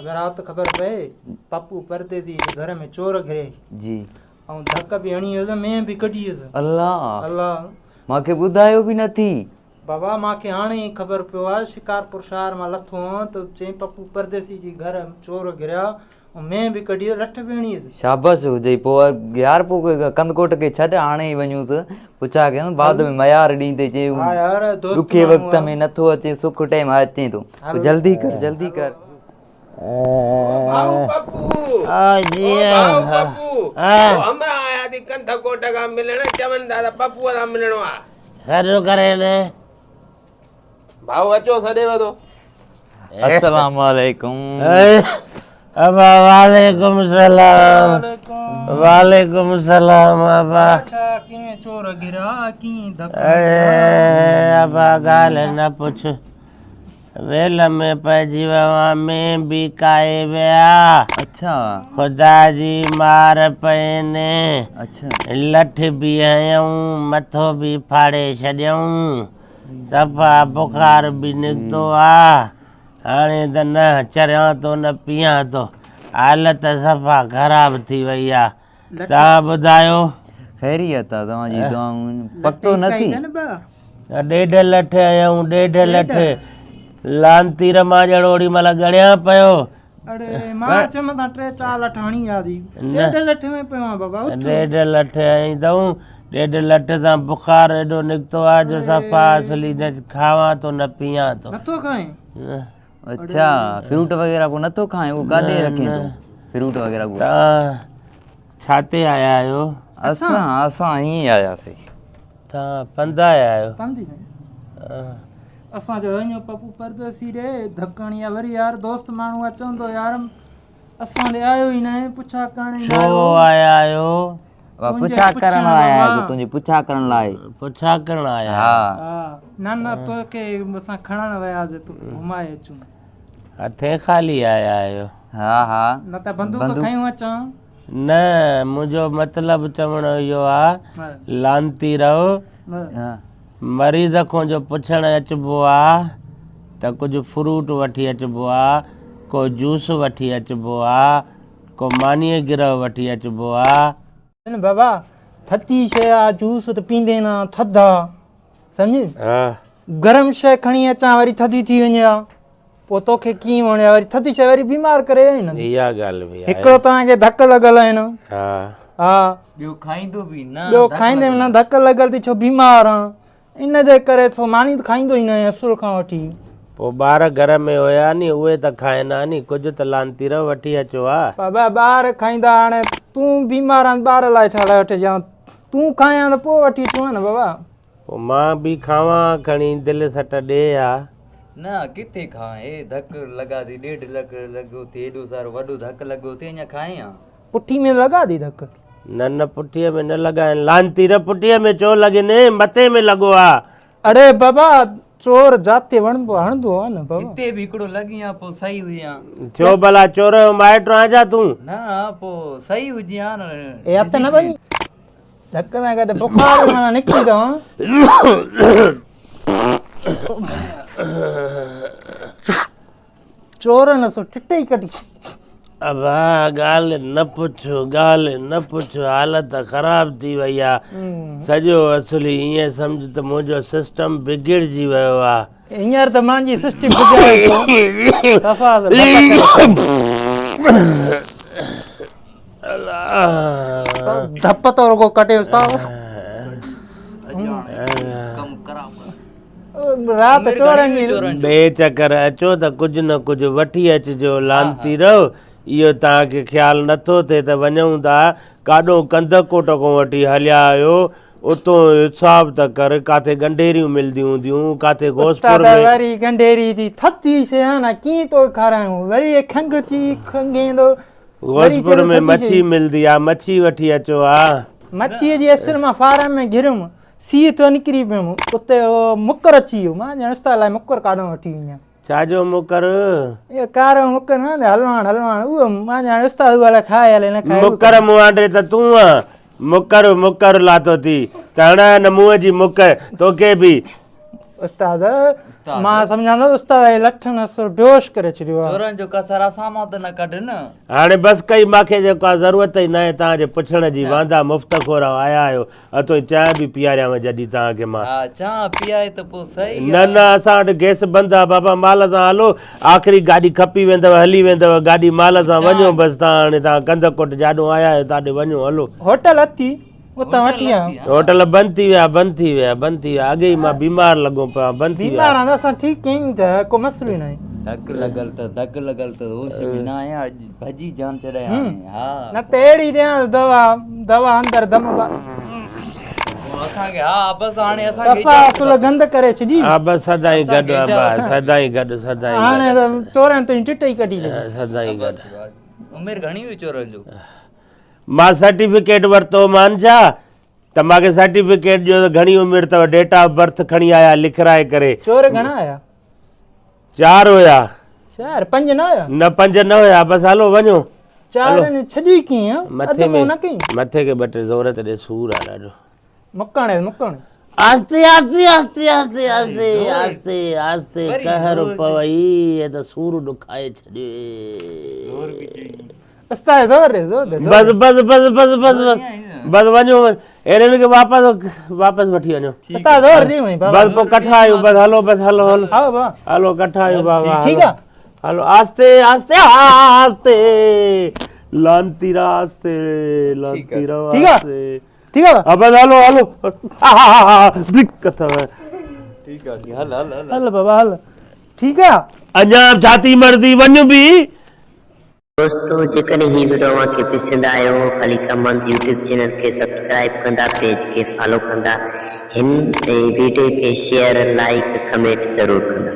رات خبر پئي پپو پرديسي جي گهر ۾ چور گهري. جي. ۽ ڌڪ به هڻي ويس مينهن به ڪڍي ويس. الله. الله. مان کي ٻڌايو به نه ٿي. بابا مان کي هاڻي ئي خبر پيو آهي شڪارپور شهر مان لٿو هان ته چئين پپو پرديسي جي گهر چور گهريا ۽ مينهن به ڪڍي ويس لٺ به هڻي ويس. شابس هجئي پوء يار پوء ڪنڌڪوٽ کي ڇڏ هاڻي ئي وڃونس پڇا ڪيون بعد ۾ ميار ڏيندي چي ها يار دوست ڏکي ماڻهو وقت آ. ۾ نٿو اچي سک ٽيم اچين ٿو پوء جلدي ڪر جلدي ڪر. ڀائو پپو او جي او ڀائو پپو ها. او همراهه آيا ٿي ڪنڌڪوٽ کان ملڻ چون ٿا ته پپوء سان ملڻو آ. سڏ ڪرين. ڀائو اچو سڏيو ٿو. السلام عليڪم. ابا وعليڪم السلام وعليڪم السلام ابا. ڇا ڪيئن چور گهريا ڪيئن ڌڪ ابا ڳالهه نه پڇ ويل ۾ پئجي ويو آهيان مينهن به ڪاهي ويا. اڇا. خدا جي مار پئين. اڇا. لٺ به هنيائون مٿو به ڦاڙي ڇڏيائون. صفا بخار به نڪتو آ. هاڻي ته نه چريان ٿو نه پيان ٿو. حالت صفا خراب ٿي وئي آ. توهان ٻڌايو؟ خيريت آ توهان جي دعائون. پڪو نه ٿي؟ ڏيڍ لٺ هنيائون ڏيڍ لٺ. لعنتي رمان ڄڻ اوڏي مهل ڳڻيان پيو. اڙي مان چيم تان ٽي چار لٺ هڻي آ ٿي. ڏيڍ لٺ ۾ پيو آن بابا اٿ. ڏيڍ لٺ هنئي اٿئون. ڏيڍ لٺ سان بخار ايڏو نڪتو آ جو صفا اصلي نه کاوان ٿو نه پيان ٿو. نٿو کائين؟ اڇا فروٽ وغيره پوء نٿو کائين اهو ڪاڏي رکين ٿو فروٽ وغيره اهو. تان ڇا تي آيا آهيو؟ اسان اسان ائين ئي آياسي. تان پنڌ آيا آهيو؟ پنڌ ئي اسان جو وڃو پپو پرديسي ڏي ڌڪ هڻي آ وري يار دوست ماڻهو آ چوندو يار اسان ڏي آيو ئي ناهي پڇا ڪرڻ ئي نه ڇو آيو. آيا آهيو؟ پڇا ڪرڻ آيا آهيون تنهنجي پڇا ڪرڻ لاء. پڇا ڪرڻ آيا ها. ها نه نه توکي اسان کڻڻ وياسي تو گهمائي اچون. هٿين خالي آيا آهيو. ها ها. نه ته بندوق کنيون اچان. نه منهنجو مطلب چوڻ اهو آ لعنتي رهو مريض کان جو پڇڻ اچبو آ ته ڪجهه فروٽ وٺي اچبو آ ڪو جوس وٺي اچبو آ ڪو مانيء گرهه وٺي اچبو آ. نه بابا ٿڌي شيء آ جوس ته پيندين نه ٿڌ آ سمجهي گرم شيء کڻي اچان وري ٿڌي ٿي وڃي ها پوء توکي ڪيئن وڻي ها وري ٿڌي شيء وري بيمار ڪري ها نه. اها ڳالهه به آهي. هڪڙو توهان کي ڌڪ لڳل آهن. ها. ها. ٻيو کائيندو به نه. ٻيو کائيندي به نه ڌڪ لڳل ٿي ڇو بيمار آن. ان جي ڪري سو ماني ته کائيندو ئي نه آهيان اصل کان وٺي. پوء ٻار گهر ۾ هيا ني اهي ته کائن ها ني ڪجهه ته لعنتي رهه وٺي اچو ها. بابا ٻار کائيندا هاڻي تون بيمار آن ٻار لاء ڇا لاء وٺي اچان تون کائين ها ته پوء وٺي اچون ها نه بابا. پوء مان به کاوان ها کڻي دل سٽ ڏي ها. نه ڪٿي کان هي ڌڪ لڳا ٿي ڏيڍ لک لڳو ٿي ايڏو سارو وڏو ڌڪ لڳو ٿي اڃا کائين ها. پٺي ۾ لڳا ٿي ڌڪ. نه نه پٺيء ۾ نه لڳا آهن لعنتي ره پٺيء ۾ ڇو لڳين مٿي ۾ لڳو آ. اڙي بابا چور جاتي وڻبو هڻندو آ نه بابا. هتي به هڪڙو لڳي ها پوء صحيح هجي ها. ڇو ڀلا چور جو مائٽ آهين ڇا تون. نه پوء صحيح هجي ها نه. اي هٿ نه ڀڃ ڌڪ سان گڏ بخار معنيٰ نڪري ٿو. چور نه سو ٽٽي ئي ڪڍي. ابا ڳالهه نه پڇ ڳالهه نه پڇ حالت خراب ٿي وئي آ سڄو اصلي ائين سمجهه ته منهنجو سسٽم بگڙجي ويو آ. هينئر ته مانجي سسٽم بگڙي ٿو صفا ڌپ ته رڳو ڪٽي استاد. ڪم خراب. رات چورن جي. ٻئي چڪر اچو ته ڪجهه نه ڪجهه وٺي اچجو لعنتي رهو اهو توهان کي خيال نٿو ٿئي ته وڃون ٿا ڪاڏو ڪنڌڪوٽ کان وٺي هليا آهيو اتو حساب ته ڪر ڪاٿي ڳنڍيريون ملديون هونديون ڪاٿي غوثپور استاد ۾. وري ڳنڍيري جي ٿڌي شيء آ نه ڪيئن تو کارايون وري کنگهه ٿي کنگهيندو وري غوثپور چوندو ۾ ٿڌي مڇي شيء. ملدي آ مڇي وٺي اچو ها. مڇيء جي اصل مان فارم ۾ گهريم سيء ٿيو نڪري پيم اتي مڪر اچي ويو مان ڄڻ استاد لاء مڪر ڪاڏو وٺي وڃان. ڇا جو مڪر؟ اهو ڪارو مڪر نه هوندو هلواڻ هلواڻ اهو مان ڄڻ استاد اهو الائي کائي الائي نه کائي. مڪر مون آنڊي ته تون آن مڪر مڪر لاٿو ٿي ته هڻ نه منهن جي مڪ توکي به. استاد مان سمجهان ٿو استاد جي لٺن اصل بيهوش ڪري ڇڏيو آهي. چورن جو ڪسر اسان مان ته نه ڪڍ نه. هاڻي بس ڪئي مانکي جيڪو آ ضرورت ئي ناهي توهان جي پڇڻ جي واندا مفت خورا آيا آهيو اٿو چانهه به پياريانو جڏي توهان کي مان. ها چانهه پيائي ته پوء صحيح آ. نه نه اسان وٽ گئس بند آ بابا مال سان هلو آخري گاڏي کپي ويندو هلي ويندو گاڏي مال سان وڃو بس توهان هاڻي توهان ڪنڌڪوٽ جاڏو آيا آهيو تاڏي وڃو هلو. هوٽل اٿي اتان وٺي آيو. هوٽل بند ٿي ويا بند ٿي ويا بند ٿي ويا اڳي ئي مان بيمار لڳو پيو آهيان بند ٿي ويا. بيمار آهن اسان ٺيڪ ڪيون ته ڪو مسئلو ئي ناهي. ڌڪ لڳل ته ڌڪ لڳل ته هوش ۾ نه آهيان اڄ ڀڄي جان ڇڏائي هاڻي ها. نه ته اهڙي ڏيانس دوا دوا اندر دم با. اسان کي ها بس هاڻي اسان کي صفا اصل گند ڪري ڇڏي. ها بس سدائين گڏ ابا سدائين گڏ سدائين گڏ. هاڻي ته چورن تنهنجي ٽٽ ئي ڪڍي ڇڏي. سدائين گڏ. عمر گهڻي هئي چورن جو. مان سرٽيفڪيٽ ورتو مان ڇا ته مان کي سرٽيفڪيٽ ڏيو ته گهڻي عمر اٿو ڊيٽ آف برٿ کڻي آيا لکرائي ڪري. چور گهڻا آيا؟ چار هيا. چار پنج نه هيا؟ نه پنج نه هيا بس هلو وڃو. چارن ڇڏي ڪيئن؟ مٿي ۾ مٿي کي ٻه ٽي زور ته ڏي سور آ ڏاڍو. مڪاڻي مڪاڻي. آهستي آهستي آهستي آهستي آهستي آهستي آهستي قهر پوئي هي ته سور ڏکائي ڇڏيو. استاد زور ڏي زور ڏي بس بس بس بس بس بس بس وڃو هنن کي واپس واپس وٺي وڃو استاد زور ڏي وئي بابا بس پوء ڪٺا آهيون بس هلو بس هلو هلو ها بابا هلو ڪٺا آهيون بابا ٺيڪ آ هلو آهستي آهستي آهستي لانتي را آهستي لانتي را ٺيڪ آ ٺيڪ آ ها بس هلو هلو دقت ٺيڪ آ هل هل هل بابا هل ٺيڪ آ اڃا ڇاتي مرضي وڃ به دوستو جيڪڏهن هي وڊيو اوهان کي پسند آيو هو خليق احمد يوٽيوب چينل کي سبسڪرائب ڪندا پيج کي فالو ڪندا هن وڊيو کي شيئر لائيڪ ڪمينٽ ضرور ڪندا.